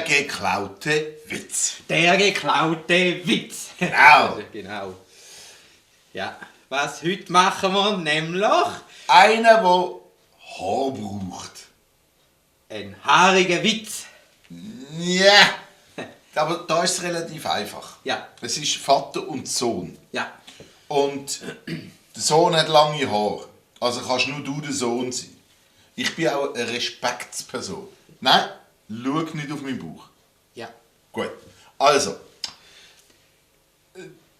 geklaute Witz. Der geklaute Witz. Genau. Genau. Ja, was heute machen wir nämlich? Einer, der Haar braucht. Ein haariger Witz. Ja. Aber da ist es relativ einfach. Ja. Es ist Vater und Sohn. Ja. Und der Sohn hat lange Haare. Also kannst nur du der Sohn sein. Ich bin auch eine Respektsperson. Nein, schau nicht auf meinen Bauch. Ja. Gut. Also.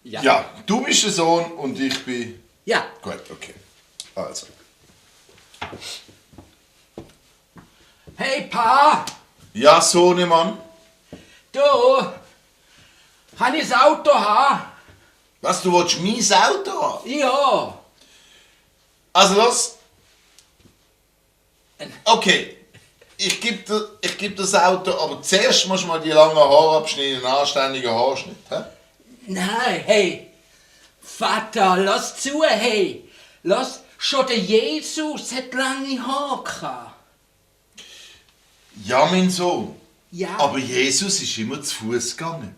Ja, du bist der Sohn und ich bin... Ja. Gut, okay. Also. Hey Pa, Ja, Sohnemann. du, kann ich das Auto haben? Was, du willst mein Auto haben? Ja. Also los. Okay. Ich geb das Auto, aber zuerst musst du mal die langen Haare abschneiden, einen anständigen Haarschnitt. He? Nein, hey. Vater, lass zu, hey. Lass, schon der Jesus hat lange Haare gehabt. Ja, mein Sohn. Ja. Aber Jesus ist immer zu Fuß gegangen.